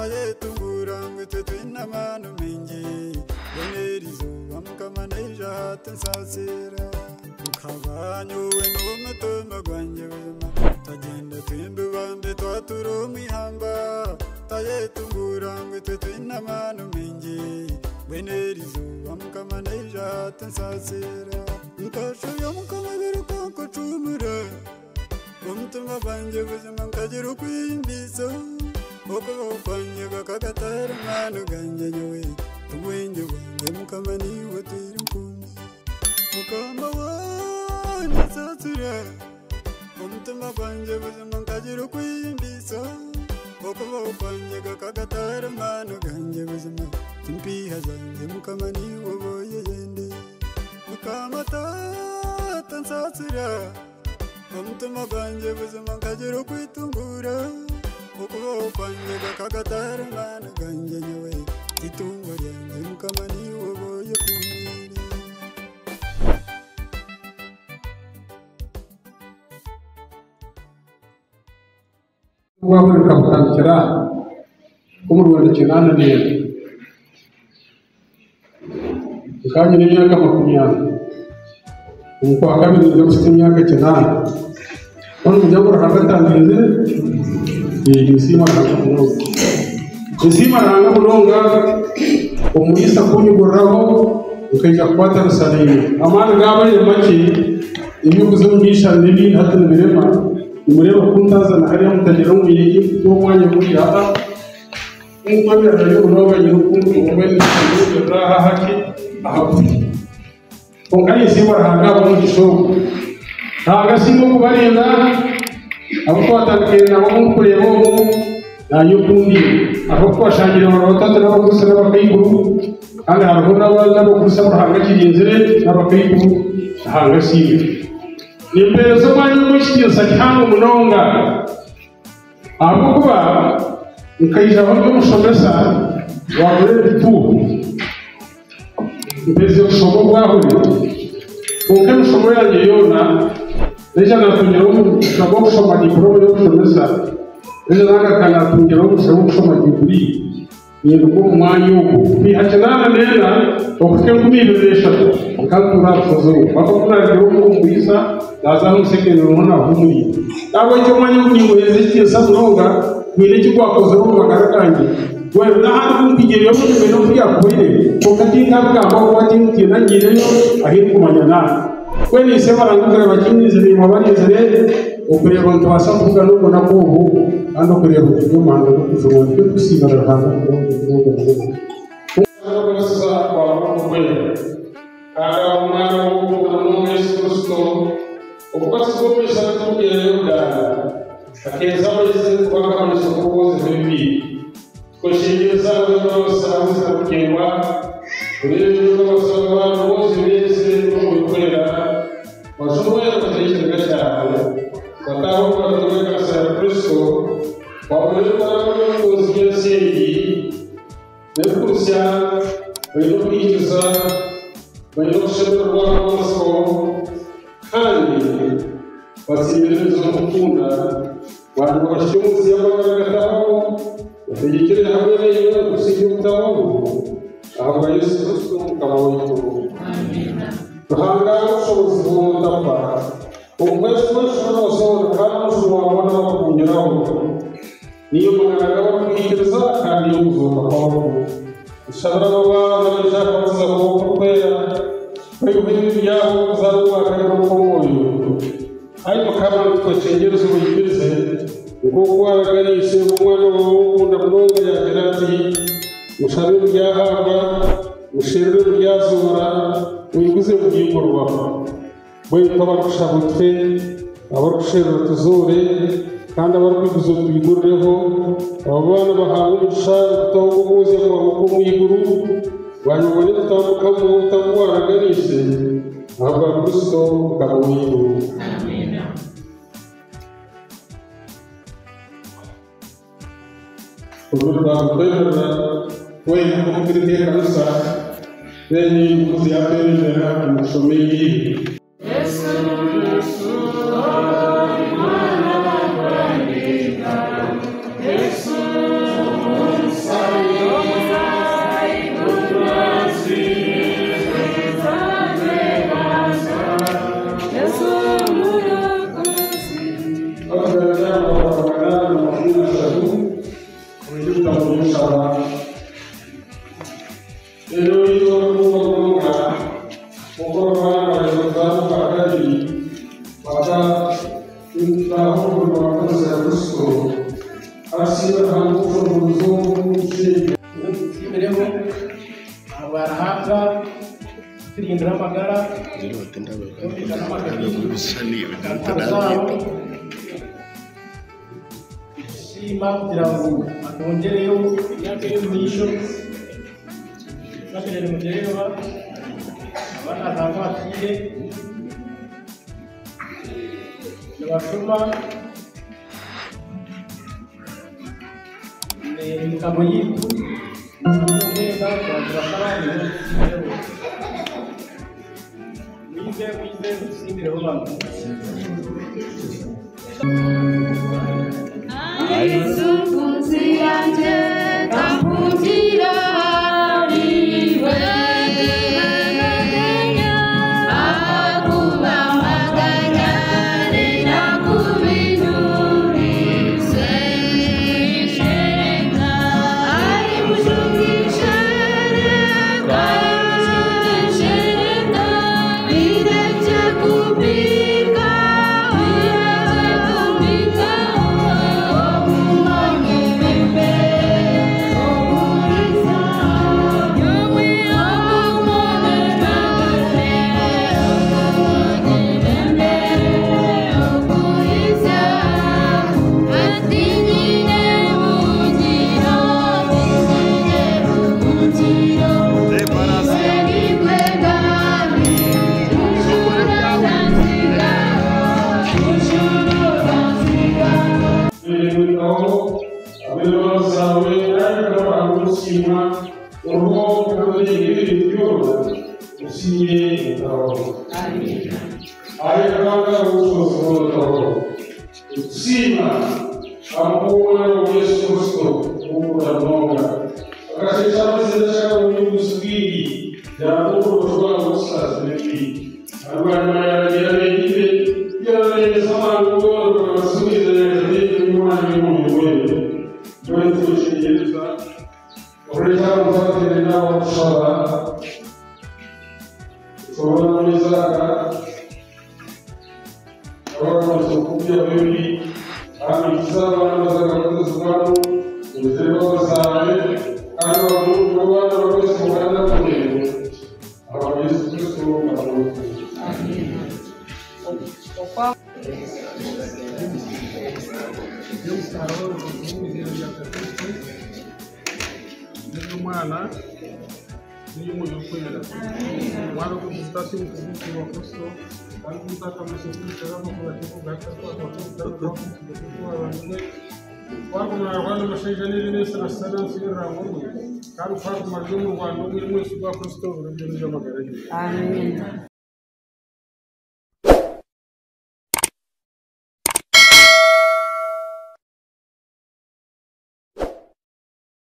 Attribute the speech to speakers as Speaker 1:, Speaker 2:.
Speaker 1: Tayetungura ngu itwe twine amaani maingi. Mbwenu eri izooba Mukama naija hati nsaasira. Nkaba nyowe n'omutumba gwangye buzima Twagyenda twembi twatura omu ihamba Tayetungura ngu itwe twine amaani maingi Mbwenu eri izooba Mukama naija hati nsaasira Nkashobya Mukama biruka nkucumura Omutima gwangye buzima nkagira okwehimbisa Okubaho kwangye gakagatara amaani gangye nyowe Obwengye bwangye Mukama niiwe otwire enkumbi Mukama wangye nsaasira Omutima gwangye buzima nkagira okwehimbisa Okubaho kwangye gakagatara amaani gangye buzima Empiiha zangye Mukama niiwe oba oyeyende Mukama taata nsaasira Omutima gwangye buzima nkagira okwetungura Okubaho kwangye gakagatara amaani gangye nyowe Eitungo ryangye Mukama niiwe oba oyekundiire.
Speaker 2: Obwahuri nkabutandikira aha omu Rwanda kinaana n'ena. Nkaba nyine emyaka 40. Omu Kwakabiri ninza kuhitsya emyaka 80. Mbwenu kugira ngu Ruhanga atandinzire, ninsiima Ruhanga munonga. Ninsiima Ruhanga munonga omuriisa kunyiguriraho nkaija kukwatanisa naimwe. Amaani gaabaire makye, eby'okuza omu maisho n'ebindi hati nibirema. Nimureeba ku ntaaza na hariya mutagira ngu nyine eki omwanya guri aha. Nk'oku ebiragiro munonga nyine oku ndikuhurira aha hati aha kutu. Kwonka ninsiima Ruhanga ahabw'omugisha ogu. Ruhanga asiimwe okubarinda abu twatandikaire nabo omu kureeba omu naanye oku ndi. Hariho oku twashangire bari batatu n'abagurusi n'abakaikuru kandi hariho n'abagurusi abu Ruhanga akirinzire n'abakaikuru. Ruhanga asiimwe. Nimpeereza omwanya ogu ekitiinisa kihango munonga ahabw'okuba nkaijaho ndi omushomesa wa Grade 2 mperize kushoma obwahuri kwonka emishomo yangye yoona naija naatungiraho omugisha gw'okushoma dipulooma y'obushomesa reero naagaruka naatungiraho omugisha gw'okushoma diguri. Ninduga omu mwanya ogu kwiha 84 okuhika 2003 nkaba ntuura aha rushozi orwo. Kwonka ku naarugire omu buriisa naaza aha omu sekendure niho naahuumuriire. N'ahabw'ekyo omwanya ogu ninguheereza ekitiinisa munonga, gwine eki gwakozire omu magara gangye. Mbwenu n'ahandi ku nkugiireyo obu oku byakuhwaire, kwonka tinkabigamba ahabw'okuba tindikutiina ngiireyo ahu ndikumanya naaha. Mbwenu Ishe Ruhanga okureeba kindiizire imwe abarinzire okureeba nitubaasa kubugana obunaku obu kandi okureeba turi omu muhanda gw'okujunwa nikyo turikusiimira Ruhanga munonga munonga munonga. N'okwesiza kwa Ruhanga kandi aha Omwana we ow'okukunda munonga Yesu Kristo, okubasiga omu maisho ag'okugyera Yorudaani, akeeza amaizi kuba akamanyiso k'okwozibwa ebibi. Tweshengyereza ahabw'embabazi zawe ezitakugyengwa, oreebe oku abantu boona beeze omu birikwera, bajunwe bakire ekiniga kyawe, bataahe omu rubaju rw'ekanisa ya Kristo, babone kuraba omu bigonzi by'ensi egi, n'ebikurutsya, baine okwikiriza, baine okushemererwa n'amatsiko, kandi batsimbire emizi omu kukunda. Bwanyima bashukye omu nsi y'amagara agatahwaho, bategyekere hamwe naiwe obusingye obutahwaho, ahabwa Yesu Kristo Mukama waitu. Ruhanga w'obushobozi bwona otafa, omuhwezi w'enshuro zoona kandi omujuni wa boona abakuhungiraho, niiwe magara g'abarikwikiriza kandi niiwe kuzooka kw'abafu. Tushabire aba baana baije aha kubatiza kwawe okurikwera, baiheho ebibi byabo kuzaarwa obwakabiri okw'omwoyo. Ai Mukama, nitukweshengyereza obaikirize, nk'oku waaraganiise obu Omwana waawe ou okunda munonga yaagira ati, Mushabe muryahaabwa, musherure muryazoora, mwiguze muryaigurwaho. Mbwenu itwe abarikushaba otuhe, abarikusherura otuzoore, kandi abarikwiguza otwigurireho. Abo baana bahaabwe omugisha okutaho kw'okwozya kwawe okw'omu iguru, bwanyima babone kutambuka omu butaka obu waaraganiise. Ahabwa Kristo Mukama waitu. Obu twakwemerera twena nk'oku turi nk'ekanisa, then omukozi yaatwebembera omu kushoma engiri. Nitutaha omurimo wa kanisa ya Kristo asiimwe Ruhanga obushoboorozi obu busheija.
Speaker 3: Tusiimireho ahabwa Ruhanga kuturindira amagara, nitusiima kugira ngu atwongyereyo emyaka ey'omu maisho. Twabire nimugireeba abaana Ruhanga abatuhaire nibashoma n'emikabo yaitu nitureeba twagibashaba nibo mwije mwije mutusiimireho bamwe.
Speaker 2: N'omwana n'ey'omwoyo orikwera. Omwana ogwo wa Kristo kandi kandi twaguma ryo mu Rwanda omwe mwese gwa Kristo buri byo n'amagara.
Speaker 4: Amen.